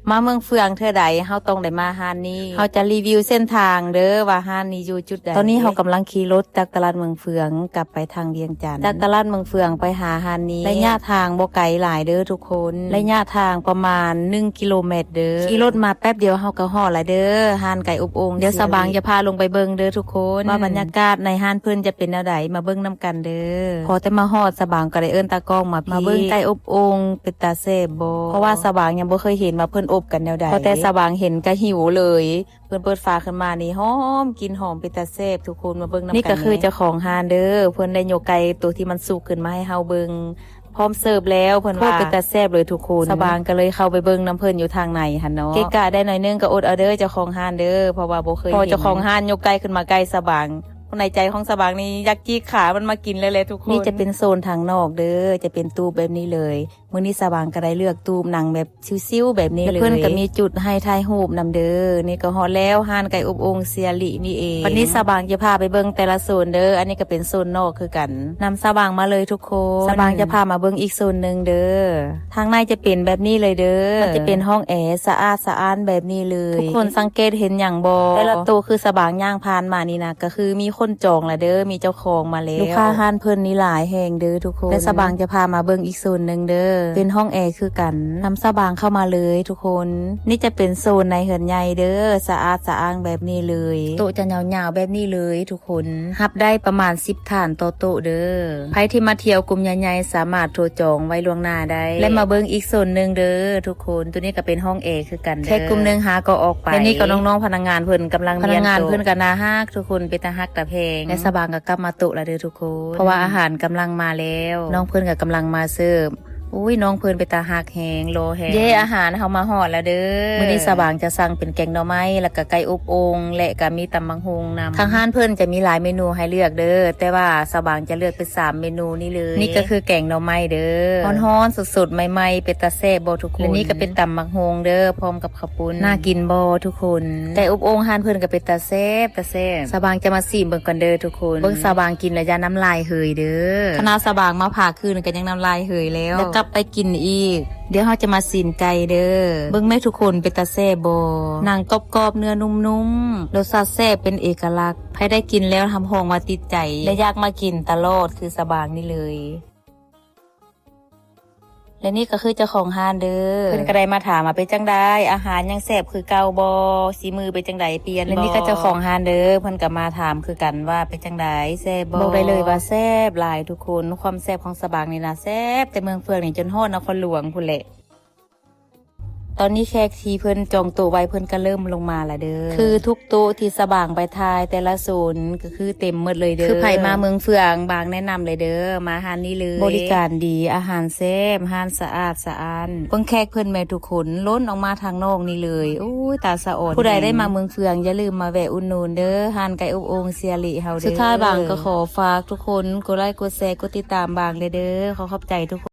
ມາເມືອງເຟືອງເທື່ອໃດ ເຮົາຕ້ອງໄດ້ມາຮ້ານນີ້. ເຮົາຈະຣີວິວເສັ້ນທາງເດີວ່າຮ້ານນີ້ຢູ່ຈຸດໃດ. ຕອນນີ້ເຮົາກຳລັງຂີ່ລົດຈາກຕະຫຼາດເມືອງເຟືອງກັບໄປທາງວຽງຈັນ. ຈາກຕະຫຼາດເມືອງເຟືອງໄປຫາຮ້ານນີ້ ໄລຍະທາງບໍ່ໄກຫຼາຍເດີທຸກຄົນ. ໄລຍະທາງປະມານໜຶ່ງກິໂລແມັດເດີ. ຂີ່ລົດມາແປັບດຽວເຮົາກໍຮອດລະເດີ ຮ້ານໄກ່ອົບໂອ່ງ. ດຽວສາວບາງຈະພາລົງໄປເບິ່ງເດີທຸກຄົນ ວ່າບັນຍາກາດໃນຮ້ານເພິ່ນຈະເປັນແນວໃດ ມາເບິ່ງນຳກັນເດີ. ພໍແຕ່ມາຮອດ ສາວບາງກໍໄດ້ເອີ້ນຕາກ້ອງມາພີ້ ມາເບິ່ງໄກ່ອົບໂອ່ງ ເປັນຕາແຊບບໍ່? ເພາະວ່າສາວບາງຍັງບໍ່ເຄີຍເຫັນວ່າເພິ່ນອົບກັນແນວໃດ. ພໍແຕ່ສາວບາງເຫັນກະຫິວເລີຍ. ເພິ່ນເປີດຝາຂຶ້ນມານີ້ ຫອມ ກິ່ນຫອມເປັນຕາແຊບ. ທຸກຄົນມາເບິ່ງນຳກັນ. ນີ້ກໍຄືເຈົ້າຂອງຮ້ານເດີ ເພິ່ນໄດ້ຍົກໄກ່ໂຕທີ່ມັນສຸກຂຶ້ນມາໃຫ້ເຮົາເບິ່ງ ພ້ອມເສີບແລ້ວ ເພິ່ນວ່າ ໂຄດເປັນຕາແຊບເລີຍທຸກຄົນ. ສາວບາງກໍເລີຍເຂົ້າໄປເບິ່ງນຳເພິ່ນຢູ່ທາງໃນຫັ້ນເນາະ. ເກະກະໄດ້ໜ້ອຍໜຶ່ງກໍອົດເອົາເດີເຈົ້າຂອງຮ້ານເດີ ເພາະວ່າບໍ່ເຄີຍເຫັນ. ພໍເຈົ້າຂອງຮ້ານຍົກໄກ່ຂຶ້ນມາໃກ້ສາວບາງ ໃນໃຈຂອງສາວບາງນີ້ຢາກຈີກຂາມັນມາກິນເລີຍແຫຼະທຸກຄົນ. ນີ້ຈະເປັນໂຊນທາງນອກເດີ ຈະເປັນຕູບແບບນີ້ເລີຍ. ມື້ນີ້ສາວບາງກໍໄດ້ເລືອກຕູບນັ່ງແບບຊິວໆແບບນີ້ເລີຍ ແລະເພິ່ນກໍມີຈຸດໃຫ້ຖ່າຍຮູບນຳເດີ. ນີ້ກໍຮອດແລ້ວ ຮ້ານໄກ່ອົບໂອ່ງເຊຍລິນີ້ເອງ. ບັດນີ້ສາວບາງຈະພາໄປເບິ່ງແຕ່ລະໂຊນເດີ. ອັນນີ້ກໍເປັນໂຊນນອກຄືກັນ. ນຳສາວບາງມາເລີຍທຸກຄົນ. ສາວບາງຈະພາມາເບິ່ງອີກໂຊນໜຶ່ງເດີ. ທາງໃນຈະເປັນແບບນີ້ເລີຍເດີ. ມັນຈະເປັນຫ້ອງແອສະອາດສະອ້ານແບບນີ້ເລີຍ. ທຸກຄົນສັງເກດເຫັນຫຍັງບໍ່? ແຕ່ລະໂຕຄືສາວບາງຍ່າງຜ່ານມານີ້ນະ ກໍຄືມີຄົນຈອງລະເດີ ມີເຈົ້າຂອງມາແລ້ວ. ລູກຄ້າຮ້ານເພິ່ນນີ້ຫຼາຍແຮງເດີທຸກຄົນ. ແລະສາວບາງຈະພາມາເບິ່ງອີກໂຊນໜຶ່ງເດີ. ເປັນຫ້ອງແອຄືກັນ. ນຳສາວບາງເຂົ້າມາເລີຍທຸກຄົນ. ນີ້ຈະເປັນໂຊນໃນເຮືອນໃຫຍ່ເດີ ສະອາດສະອ້າງແບບນີ້ເລີຍ. ໂຕະຈະຍາວໆແບບນີ້ເລີຍທຸກຄົນ. ຮັບໄດ້ປະມານສິບທ່ານຕໍ່ໂຕະເດີ. ໃຜທີ່ມາທ່ຽວກຸ່ມໃຫຍ່ໆ ສາມາດໂທຈອງໄວ້ລ່ວງໜ້າໄດ້. ແລະມາເບິ່ງອີກໂຊນໜຶ່ງເດີທຸກຄົນ. ໂຕນີ້ກໍເປັນຫ້ອງແອຄືກັນເດີ. ແຂກກຸ່ມໜຶ່ງຫາກໍອອກໄປ. ແລະນີ້ກໍນ້ອງໆພະນັກງານເພິ່ນກຳລັງລຽນໂຕະ. ພະນັກງານເພິ່ນກໍໜ້າຮັກທຸກຄົນ ເປັນຕາຮັກຕາແພງ. ແລະສາວບາງກໍກັບມາໂຕະລະເດີທຸກຄົນ ເພາະວ່າອາຫານກຳລັງມາແລ້ວ. ນ້ອງເພິ່ນກໍກຳລັງມາເສີບ. ໂອ້ຍ ນ້ອງເພິ່ນເປັນຕາຮັກແຮງ ຫຼໍ່ແຮງ. ເຢ້ ອາຫານເຮົາມາຮອດແລ້ວເດີ. ມື້ນີ້ສາວບາງຈະສັ່ງເປັນແກງໜໍ່ໄມ້ ແລ້ວກະໄກ່ອົບໂອ່ງ ແລະກະມີຕຳບັກຫຸ່ງນຳ. ທາງຮ້ານເພິ່ນຈະມີຫຼາຍເມນູໃຫ້ເລືອກເດີ ແຕ່ວ່າສາວບາງຈະເລືອກເປັນສາມເມນູນີ້ເລີຍ. ນີ້ກໍຄືແກງໜໍ່ໄມ້ເດີ ຮ້ອນໆສົດໆໃໝ່ໆ ເປັນຕາແຊບບໍ່ທຸກຄົນ? ແລະນີ້ກໍເປັນຕຳບັກຫຸ່ງເດີ ພ້ອມກັບເຂົ້າປຸ້ນ. ໜ້າກິນບໍ່ທຸກຄົນ? ໄກ່ອົບໂອ່ງຮ້ານເພິ່ນກໍເປັນຕາແຊບ ຕາແຊບ. ສາວບາງຈະມາຊີມເບິ່ງກ່ອນເດີທຸກຄົນ. ເບິ່ງສາວບາງກິນແລ້ວຢ່ານ້ຳລາຍເຮີຍເດີ. ຂະໜາດສາວບາງມາພາຄືນກໍຍັງນ້ຳລາຍເຮີຍແລ້ວ. ແລ້ວກັບໄປກິນອີກ. ດຽວເຮົາຈະມາຊີມໄກ່ເດີ. ເບິ່ງແມ້ທຸກຄົນ ເປັນຕາແຊບບໍ່? ໜັງກອບໆ ເນື້ອນຸ້ມໆ ລົດຊາດແຊບເປັນເອກະລັກ. ໃຜໄດ້ກິນແລ້ວຮັບຮອງວ່າຕິດໃຈ ແລະຢາກມາກິນຕະຫຼອດຄືສາວບາງນີ້ເລີຍ. ແລະນີ້ກໍຄືເຈົ້າຂອງຮ້ານເດີ. ເພິ່ນກໍໄດ້ມາຖາມວ່າເປັນຈັ່ງໃດ ອາຫານຍັງແຊບຄືເກົ່າບໍ່? ສີມືເປັນຈັ່ງໃດ ປ່ຽນບໍ່? ແລະນີ້ກໍເຈົ້າຂອງຮ້ານເດີ ເພິ່ນກໍມາຖາມຄືກັນວ່າເປັນຈັ່ງໃດ ແຊບບໍ່? ບອກໄດ້ເລີຍວ່າແຊບຫຼາຍທຸກຄົນ. ຄວາມແຊບຂອງສະບາງນີ້ນະ ແຊບແຕ່ເມືອງເຟືອງນີ້ຈົນຮອດນະຄອນຫຼວງພຸ້ນແຫຼະ. ຕອນນີ້ແຂກທີ່ເພິ່ນຈອງໂຕະໄວ້ ເພິ່ນກໍເລີ່ມລົງມາລະເດີ. ຄືທຸກໂຕະທີ່ສະບາງໄປຖ່າຍແຕ່ລະໂຊນ ຄືເຕັມໝົດເລີຍເດີ. ຄືໃຜມາເມືອງເຟືອງ ບາງແນະນຳເລີຍເດີ ມາຮ້ານນີ້ເລີຍ. ບໍລິການດີ ອາຫານແຊບ ຮ້ານສະອາດສະອ້ານ. ເບິ່ງແຂກເພິ່ນແມ້ທຸກຄົນ ລົ້ນອອກມາທາງນອກນີ້ເລີຍ. ໂອ້ຍ ຕາສະອອນ. ຜູ້ໃດໄດ້ມາເມືອງເຟືອງ ຢ່າລືມມາແວະອຸດໜູນເດີ ຮ້ານໄກ່ອົບໂອ່ງເຊຍລິເຮົາເດີ. ສຸດທ້າຍບາງກໍຂໍຝາກທຸກຄົນກົດໄລ ກົດແຊ ກົດຕິດຕາມບາງແດ່ເດີ. ຂໍຂອບໃຈທຸກຄົນ.